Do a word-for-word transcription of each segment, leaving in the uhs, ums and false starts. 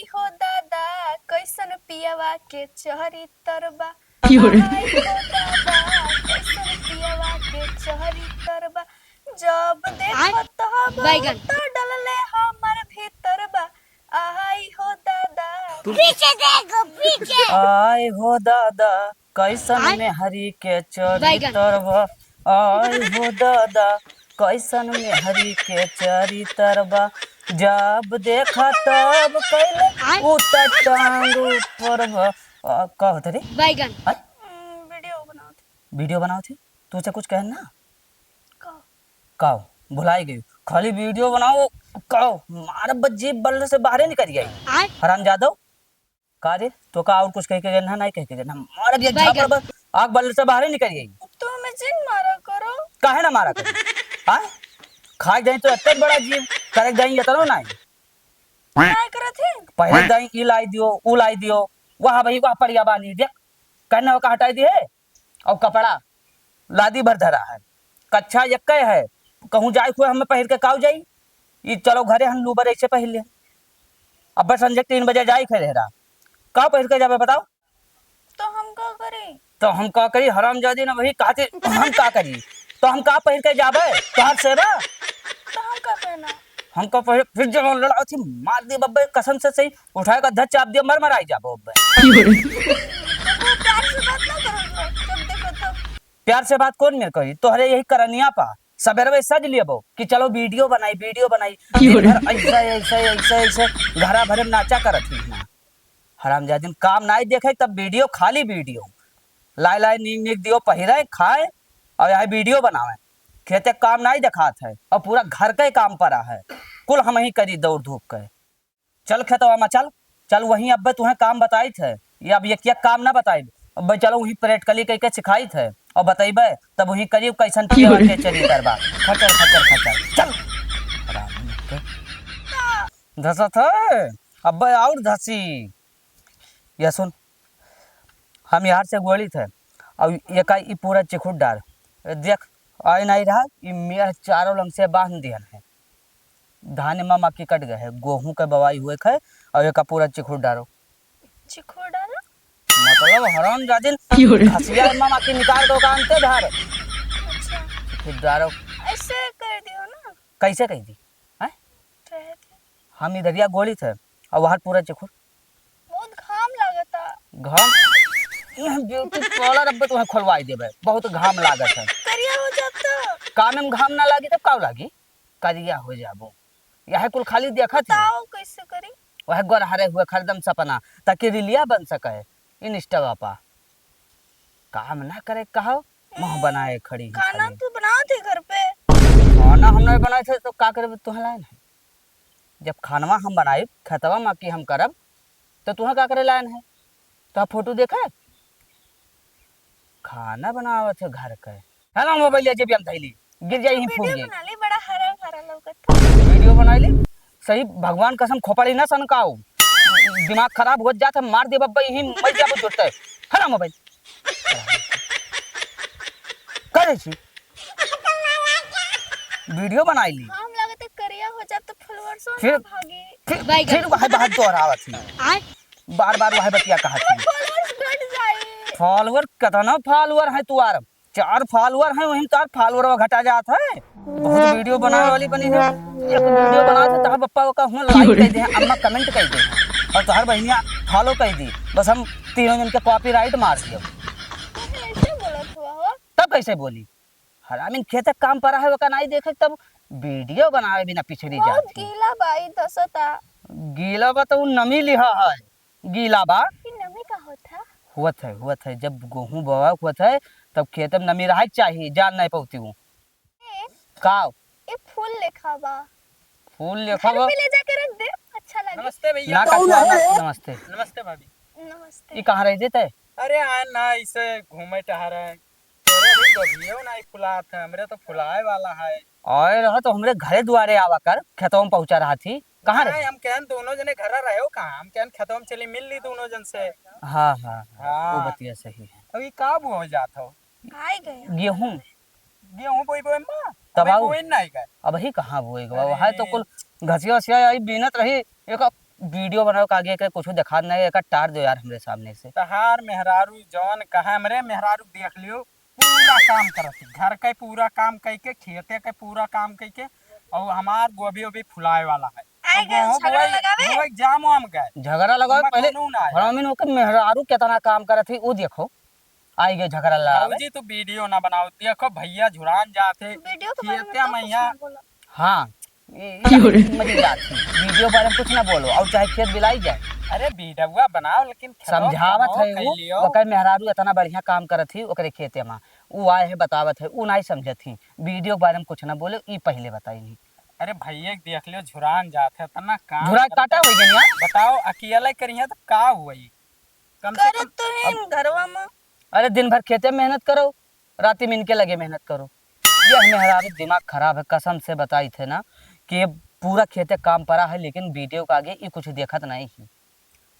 आई हो दादा, कैसन पियवा के चरितर बा। क्यों रे? आई हो दादा, कैसन पियवा के चरितर बा। जब देखो आय? तब बैगन। त डलले हमर भीतर बा। आई हो दादा। पीछे देखो, पीछे। आय हो दादा, कैसन आय? मेहरी के बैगन। चरितर बा। आय हो दादा, कैसन मेहरी के चरितर बा। जब देखा तब कैले आय? उ त टांग ऊपर बा। आ, का होत रे? बैगन। आय? हम्म, वीडियो बनावत। वीडियो बनावत ही? तुझसे कुछ कहन ना? का? काओ, भुलाई गई। खाली वीडियो बनाओ, काओ, मारब जीभ बल्ले से बाहरे निकल जाई। आय? हरामजादो, का रे, तोका और कुछ कह के गए ना, नहीं कह के गए ना, मारब ये बैगन। झापड़ बस, आग बल्ले से बाहरे निकल जाई। तो हमें जिन मारा करो। काहे ना मारा करो? हाँ? खाए जाई तो इतना बड़ा जीव, करे जाई इतना नहीं। काय करत है? पहले जाई, ई लाई दियो, ऊ लाई दियो, वहाँ भाई, वहाँ पड़िया बानी, देख, कहना ओका हटाई दी है। और कपड़ा लादी भर धरा है, कच्छा यक्के है, कहूँ जाए हुए हमें पहिर के काऊ जाई। ई चलो घरे हम लूबर ऐसे पहिर ले। अब बस संजय तीन बजे जाई खे रहा, का पहिर के जाबे बताओ? तो हम का करी? तो हम का करी, हरामजादी ना वही कहती, हम का करी? तो हम का पहिर के जाबे? तोहार सेवा? तो हम का पहना? हमका पहले फिर जब लड़ाओ थी, मार दी बब्बे कसम से सही, उठाए का धर चाप दिया, मर मर आई जाबो बब्बे। वो प्यार से बात ना करो, जब देखो तब। प्यार से बात कौन मेरे करी? तोहरे यही करनिया पा, सबेरवे सज लियबो कि चलो वीडियो बनाई, वीडियो बनाई। क्यों दिन रे? भर ऐसे, ऐसे, ऐसे, ऐसे घरा भरे में नाचा करत ही ना। हरामजादिन काम नाई देखे, तब वीडियो, खाली वीडियो। लाए, लाए, नीक, नीक दियो, पहिरे, खाए, और यहाँ वीडियो बनावे। खेते काम नाई देखात है, और पूरा घर के काम परा है। कुल हम ही करी दौड़ धूप के। चल खेतवा में, चल, चल वहीं अब्बे तुहें काम बताइत है। ये अब एक, एक काम ना बताइब। अब्बे चलो वहीं प्रैक्टिकली कह के सिखाइत है, और बतैबे, तब वहीं करियो कैसन क्यों पियवा रे? के चरितर बा। खचर, खचर, खचर। चल। हरामी के। धसत है, अब्बे और धसी। या सुन, हम यार से गोली थे, और ये का ई पूरा चिखुट डार। देख, आए नहीं रहा, ई मेर चारों लंग से बांध दिहन है। धान में मक्की कट गए है, गोहूं के बवाई हुए खे, और ये का पूरा चिखुट डारो। चिखुट डारो? मतलब हराम जादिन, क्यों रे? खसिया में मक्की निकाल दो का अंते धार। अच्छा। चिखुट डारो। ऐसे कर दियो ना। कैसे कह दी? हैं? रहे थे। हम इधरिया गोली थे, और वहाँ पूरा चिखुर। बहुत घाम लागता। घाम? यहाँ ब्यूटी पार्लर अब तुम्हें खोलवाई देबे, बहुत घाम लागत है। करिया हो जाता। कान में घाम ना लागी तब काव लागी? करिया हो जाबो। यह कुल खाली देखत ही। बताओ कैसे करी? वह गोरहरे हुए हरदम सपना, ताकि रिलिया बन सके इंस्टावा पा। काम ना करे कहो, मुंह बनाए खड़ी है खाना खाली। तू बनावत है घर पे? खाना हम नहीं बनाए थे तो का करब, तुहे लायन है? जब खानवा हम बनाइब, खेतवा में की हम करब, तो तुहे का करे लायन है? तो फोटो देखे, खाना बनावत है घर के। है ना मोबाइल जब हम धैली, गिर जाई ही फूट वीडियो जाई। बना ले, बड़ा हरा भरा लौकत था। वीडियो बनाई ले, सही भगवान कसम खोपड़ी ना सनकाओ। दिमाग खराब हो जात है, मार दे बब्बा, यही मर जाबो जुटते। है ना मोबाइल? करे छी। वीडियो बनाई ली। हम लगते करिया हो जात तो फॉलोअर्स फिर, ना भागी। फिर, बैगन। फिर वह बात दोहरावत ही। आय। बार-बार वह बतिया कहत ही। फॉलोअर्स घट जाई। फॉलोअर कितना फॉलोअर है तुआर? चार फॉलोअर हैं, वहीं चार फॉलोअर घटा जात है। बहुत वीडियो बनावे वाली बनी है। एक वीडियो बनाए थे, तहाँ पप्पा का हुआ लाइक कर दे, अम्मा कमेंट कर दे, और तोहर बहिनिया फॉलो कर दी। बस हम तीनों जन के कॉपीराइट मार दियो। कैसे बोलत हुआ हो? तब कैसे बोली? हरामिन खेते काम परा है, ओका नाई देखे, तब वीडियो बनावे बिना पिछड़ी बहुत जात है। गीला बा, ई दसता। गीला बा तो उ नमी लिहा है। गीला बा। ई नमी का होत है? होत है, होत है। जब गोहूं बोवा होत है, तब खेत में नमी रहे के चाही, जान नहीं पौती हूँ। ए, का? ए फूल लेखा बा। फूल लेखा घर बा? पे ले जाके रख दे, अच्छा लगे। नमस्ते भैया। ना कछुआ, ना, नमस्ते। नमस्ते भाभी। नमस्ते। ई कहाँ रह देते? अरे आए ना, इसे घूमे टहरे। तोरे भी गोभियो नहीं फुलात है, हमरे तो फुलाए वाला है। आए रहा तो हमरे घरे दुआरे आवा कर, खेतवा में पहुँचा रहा थी। कहाँ नहीं, रहे? हम कहन दोनों जने घर रहे हो कहाँ? हम कहन खेतवा में चली मिल ली दोनों जन से। हाँ, हाँ, हाँ, हाँ। वो बतिया सही है। अभी का बोए जात हो? आए गए। गेहूं। गेहूं बोई बोए माँ? तब अभी आऊ। बोए नहीं गए। अबही कहाँ बोए गवा? अरे। वहाँ तो कुल घसिया वसिया आई बीनत रही, एक वीडियो बनावे के आगे के कुछ दिखात नहीं, एका टार दो यार हमरे सामने से। तहार मेहरारू जौन कहे, हमरे मेहरारू देख लियो, पूरा काम करत ही, घर के पूरा काम कइके, खेते के पूरा काम कइके, और हमार गोभी ओभी फुलाए वाला है। आए और गए गेहूं झगड़ा बोआई, लगावे? बोआई जाम वाम गए। झगड़ा लगावे ओमे पहले। कानून आए। हरामी ओकर मेहरारू कितना काम करत ही, उ देखो। आई गए झगड़ा लगावे। भौजी, तू वीडियो ना बनाओ, देखो भैया झुरान जात है। वीडियो के बारे में खेते तो में कुछ यहाँ ना बोला। हाँ, ये, ये क्यों रे? मजे जात है। वीडियो के बारे में कुछ ना बोलो, और चाहे खेत बिलाई जाए। अरे वीडियो बनाओ, लेकिन खेतवा समझावत कमाओ है कर वो, लियो। ओकर मेहरारू इतना बढ़िया काम करत ही ओकरे खेते में, उ आए है बतावत है, उ नहीं समझत ही। वीडियो के बारे में कुछ ना बोलो, ई पहले बताई नहीं। अरे भैया के देख लियो, झुरान जात है, इतना काम झुरान करत काटा है। हो गया यार। बताओ, अकेले करिए तो का हुई? कम से कम करत तो है अब घरवा में। अरे दिन भर खेते में मेहनत करो, राती में इनके लगे मेहनत करो। यह मेहरारू दिमाग खराब है, कसम से बताई थे ना कि ये पूरा खेते काम पड़ा है, लेकिन वीडियो के आगे ये कुछ देखत नहीं है।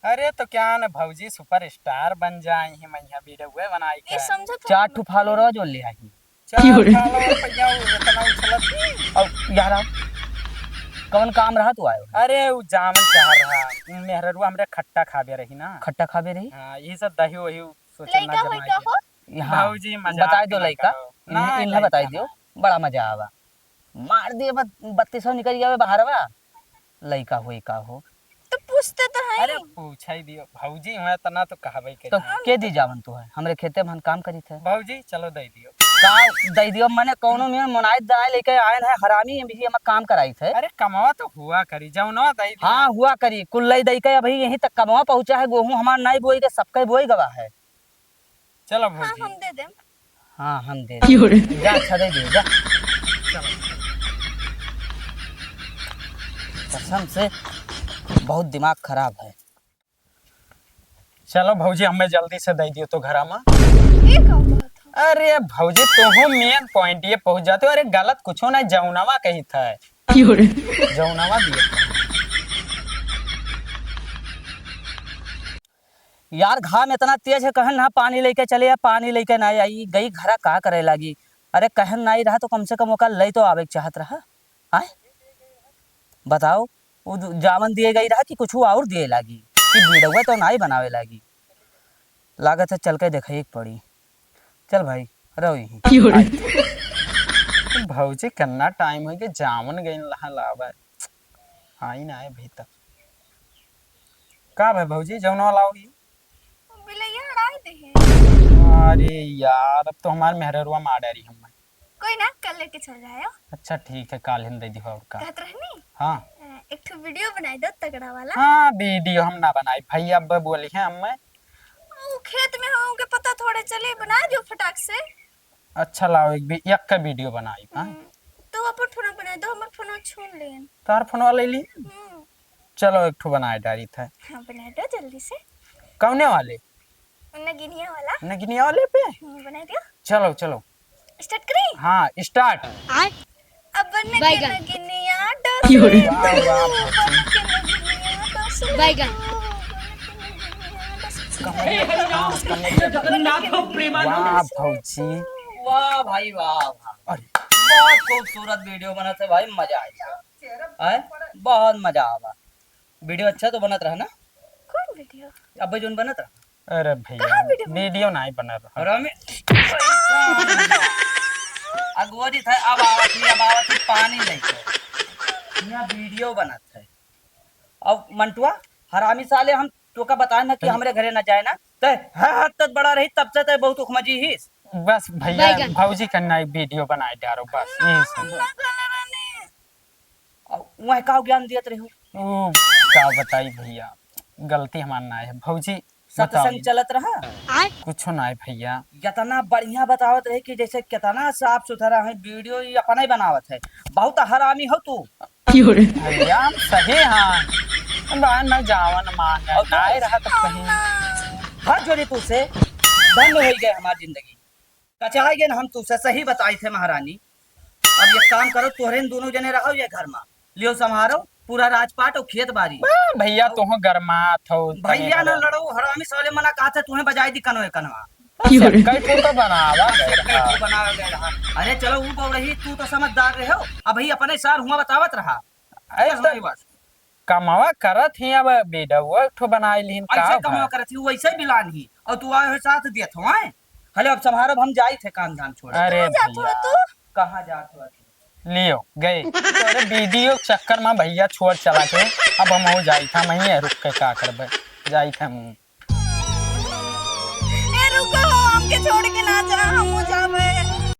अरे तो क्या न भौजी सुपरस्टार बन जाए ही, मैं यहाँ वीडियो बनाई ये के। समझत चार हूँ। ठो फॉलोअर जो ले आई। चार क्यों रे? फॉलोअर पे क्या वो इतना उछलत ही? और यार, कौन काम रहा तू आयो? अरे वो जामन चाह रहा, मेहररुआ हमरे खट्टा खाबे रही ना। खट्टा खाबे रही? हाँ, यही सब दही वही सोचे ना लइका होई जमाई का के। हो? हाँ, भौजी मजाक बताई दो ना लइका। करो। इन्हें, ना, इन्हें लइका बताई दियो, ना। बड़ा मजा आवा। मार दिए बत-, बत्तीसों निकल जावे बाहरवा। लइका होई का हो? तो पूछते तो हैं। अरे पूछा ही दियो, भौजी हुआ इतना तो कहबे के तो ना। के दी जावन तू है? हमरे खेते में हम काम करी थे। भौजी चलो दे दियो। का दे दियो? मने कौनो में मोनाई दाए लेके आए हैं हरामी, हम भी हम काम कराई थे। अरे कमवा तो हुआ करी, जौनवा दे दियो। हाँ हुआ करी, कुल लई दई के अभी यहीं तक कमवा पहुँचा है, गोहूँ हमार नहीं बोई के सबके बोई गवा है। चलो हाँ, भौजी। हम दे देम। हाँ, हम दे देम। जा, अच्छा, दे दे, जा। चलो। कसम से बहुत दिमाग खराब है। चलो भौजी, हमें जल्दी से दे दियो तो घरा में। ये का बात है? अरे भौजी, तुहू main point ये पहुँच जाते हो। अरे गलत कुछो नहीं, जौनवा कही था। जौनवा दिए। यार, घाम इतना तेज है, कहन ना पानी लेके चले, या पानी लेके ना आई, गई घरा का करे लागी? अरे, कहन ना आई रहा तो कम से कम ओका लई तो आवे के चाहत रहा। आय? बताओ, वो दु-, जावन दिए गई रहा कि कुछ और दिए लागी, कि वीडियो तो ना ही बनावे लागी। लागत है चल के देखे एक पड़ी। चल भाई, रहो यहीं। क्यों रे? आई। भौजी, कितना टाइम हो गया, जावन गई लहा लावा। आई ना आए अभी तक। का भाई भौजी, जौनवा लाओगी? बिलैया अड़ाई दे है। अरे यार, अब तो हमार मेहररुआ मार डारी हम। कोई ना, कल लेके चल जायो। अच्छा ठीक है, काल हम दे दिहो और का। कहत रहनी? हाँ। अ, एक ठो वीडियो बनाई दो तगड़ा वाला। हाँ, वीडियो हम ना बनाई भाई, अब बोली है हम। वो खेत में हो, उनके पता थोड़े चली, बना दियो फटाक से। अच्छा लाओ, एक भी, एक का वीडियो बनाई, हाँ? हम्म, तो अपन फोन बना दो, हमर फोन छीन लेन। तार फोनवा ले ली? हम्म। चलो, एक ठो बनाए डारी था। हाँ, बना दो जल्दी से। कौने वाले? नगिनिया वाला। नगिनिया वाले पे? हम्म, बना दियो। चलो, चलो। Start करी? हाँ, start। आय। अब बन के बैगन। नगिनिया क्यों रे? डोसले वाह, वाह, तू, बन के नगिनिया डोसले बैगन। तू, बन के नगिनिया डोसले कमर, हाँ, कमर। जगन्नाथ प्रेमानंद। वाह, भौजी। वाह भाई, वाह, वाह। अरे। बहुत खूबसूरत वीडियो बनत है भाई, मजा आई। आय? बहुत मजा आवा। वीडियो अच्छा तो बनत रहा ना? कौन वीडियो? अबे जोन बनत रहा। अरे भैया, कहाँ वीडियो बनत वीडियो रहा? नहीं बनत रहा। और हमें अगुआ जी था, अब आवत ही, अब आवत ही पानी लेके। यहाँ वीडियो बनत है। अब मंटुआ, हरामी साले, हम तोका बताए ना कि अरे। हमरे घरे ना जाए ना, ते है हद तक बड़ा रही, तब से ते बहुत उखमजी ही। बस भैया, बैगन। भौजी का नई वीडियो बनाए डारो, बस यही सब। अब वह का ज्ञान दियत रही हो? ओ, का बताई भैया, गलती हमार ना है। भौजी, सत्संग बताओ। चलत रहा? आय। कुछो ना है भैया। इतना बढ़िया बतावत रहे कि जैसे कितना साफ सुथरा है, वीडियो ये अपना ही बनावत है। बहुत हरामी हो तू। क्यों रे? भैया, हम सही हाँ। हम बाहर ना जावन मांगे, और तू? ना रहा तो कहीं। हाथ जोड़ी तू से, धन्य हो गए हमारी जिंदगी। कचाए गए न हम तू से, सही बताई थे महारानी। अब एक काम करो, तोहरे न दोनों जने रहो ये घर में, लियो संभारो पूरा राजपाट और खेत बारी। बा, भैया, तुहो गरमात हो, भैया तनी ना हरा। लड़ो, हरामी साले मना कहा थे, तुम्हें बजाई दी कनो कनवा। क्यों रे? कई ठो तो बनावा गए कई रहा। ठो बनावा गए रहा। अरे चलो, वो बोल रही, तू तो समझदार रहे हो, अब ही अपने सार हुआ बतावत रहा। अरे बस तो नहीं बस। कमावा करत ही, अब बेडवा एक ठो बनाए लिहिन, का ऐसे भा? कमावा करत ही, वैसे बिलान ही, और तू आए हो साथ देत हो, हैं? हले अब संभारब, हम जाई थे काम धाम छोड़। अरे कहाँ जात भैया। हो तू? कहाँ जात हो? लियो, गए। तोरे वीडियो के चक्कर में भैया छोड़ चला के, अब हम हो जाई था, मैं ही रुक के का करबे, जाई था हम। ए, रुको, हमके छोड़ के ना जा, हम हो जाबे।